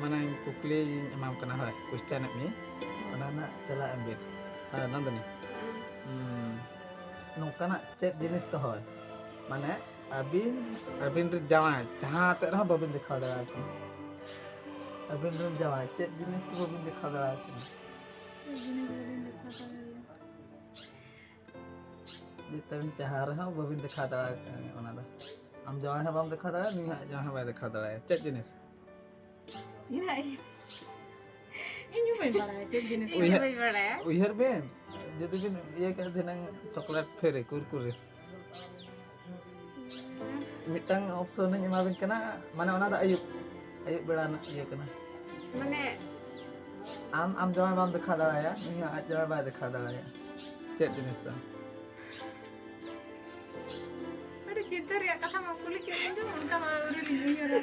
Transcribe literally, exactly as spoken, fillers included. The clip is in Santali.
ᱢᱟᱱᱮ ᱠᱩᱠᱞᱤᱧ ᱮᱢᱟᱢ ᱠᱟᱱᱟ, ᱦᱳᱭ, ᱠᱚᱥᱪᱟᱱᱮᱫ ᱢᱮᱭᱟᱹᱧ, ᱚᱱᱟ ᱨᱮᱱᱟᱜ ᱛᱮᱞᱟ ᱮᱢ ᱵᱤᱱ᱾ ᱦᱮᱸ, ᱱᱚᱱᱫᱤᱱᱤ, ᱩᱸ, ᱱᱚᱝᱠᱟᱱᱟᱜ ᱪᱮᱫ ᱡᱤᱱᱤᱥ ᱫᱚ, ᱦᱳᱭ, ᱢᱟᱱᱮ ᱟᱹᱵᱤᱱ, ᱟᱹᱵᱤᱱ ᱨᱮᱱ ᱡᱟᱶᱟᱭ ᱡᱟᱦᱟᱸ ᱟᱛᱮᱫ ᱨᱮᱦᱚᱸ ᱵᱟᱹᱵᱤᱱ ᱫᱮᱠᱷᱟᱣ ᱫᱟᱲᱮᱭᱟᱠᱚ ᱠᱟᱱᱟ? ᱟᱹᱵᱤᱱ ᱨᱮᱱ ᱡᱟᱶᱟᱭ ᱪᱮᱫ ᱡᱤᱱᱤᱥ ᱠᱚ ᱵᱟᱹᱵᱤᱱ ᱫᱮᱠᱷᱟᱣ ᱫᱟᱲᱮᱭᱟᱠᱚ ᱠᱟᱱᱟ? ᱪᱮᱫ ᱡᱤᱱᱤᱥ ᱵᱟᱹᱵᱤᱱ ᱫᱮᱠᱷᱟᱣ ᱫᱟᱲᱮᱭᱟᱠᱚ? ᱡᱮ ᱛᱟᱵᱤᱱ ᱡᱟᱦᱟᱸ ᱨᱮᱦᱚᱸ ᱵᱟᱹᱵᱤᱱ ᱫᱮᱠᱷᱟᱣ ᱫᱟᱲᱮᱭᱟᱜ ᱠᱟᱱᱟ, ᱚᱱᱟ ᱫᱚ ᱟᱢ ᱡᱟᱶᱟᱭ ᱦᱚᱸ ᱵᱟᱢ ᱫᱮᱠᱷᱟᱣ ᱫᱟᱲᱮᱭᱟᱜᱼᱟ, ᱱᱩᱭ ᱦᱚᱸ ᱟᱡ ᱡᱟᱶᱟᱭ ᱦᱚᱸ ᱵᱟᱭ ᱫᱮᱠᱷᱟᱣ ᱫᱟᱲᱮᱭᱟᱜᱼᱟ᱾ ᱪᱮᱫ ᱡᱤᱱᱤᱥ? ᱤᱧ ᱦᱚᱸ ᱵᱟᱹᱧ ᱵᱟᱲᱟᱭᱟ ᱪᱮᱫ ᱡᱤᱱᱤᱥ ᱤᱧ ᱦᱚᱸ ᱠᱟᱱᱟ᱾ ᱵᱟᱹᱧ ᱵᱟᱲᱟᱭᱟ᱾ ᱩᱭᱦᱟᱹᱨ ᱵᱤᱱ, ᱡᱩᱫᱤ ᱵᱤᱱ ᱤᱭᱟᱹ ᱠᱮᱫ ᱫᱷᱤᱱᱟᱹᱝ ᱪᱚᱠᱞᱮᱴ ᱯᱷᱮᱨᱤ, ᱠᱩᱨᱠᱩᱨᱮ᱾ ᱢᱤᱫᱴᱟᱝ ᱚᱯᱥᱚᱱ ᱤᱧ ᱮᱢᱟᱵᱤᱱ ᱠᱟᱱᱟ, ᱢᱟᱱᱮ ᱚᱱᱟ ᱫᱚ ᱟᱹᱭᱩᱵ, ᱟᱹᱭᱩᱵ ᱵᱮᱲᱟ ᱨᱮᱱᱟᱜ ᱤᱭᱟᱹ ᱠᱟᱱᱟ᱾ ᱢᱟᱱᱮ ᱟᱢ, ᱟᱢ ᱡᱟᱶᱟᱭ ᱵᱟᱢ ᱫᱮᱠᱷᱟᱣ ᱫᱟᱲᱮᱟᱭᱟ, ᱩᱱᱤ ᱦᱚᱸ ᱟᱡ ᱡᱟᱶᱟᱭ ᱵᱟᱭ ᱫᱮᱠᱷᱟᱣ ᱫᱟᱲᱮᱟᱭᱟ᱾ ᱪᱮᱫ ᱡᱤᱱᱤᱥ ᱫᱚ? ᱟᱹᱰᱤ ᱪᱤᱱᱛᱟᱹ ᱨᱮᱭᱟᱜ ᱠᱟᱛᱷᱟ ᱢᱟ ᱠᱩᱞᱤ ᱠᱮᱫ ᱞᱤᱧ ᱫᱚ, ᱚᱱᱠᱟ ᱢᱟ ᱟᱹᱣᱨᱤ ᱞᱤᱧ ᱩᱭᱦᱟᱹᱨᱟ᱾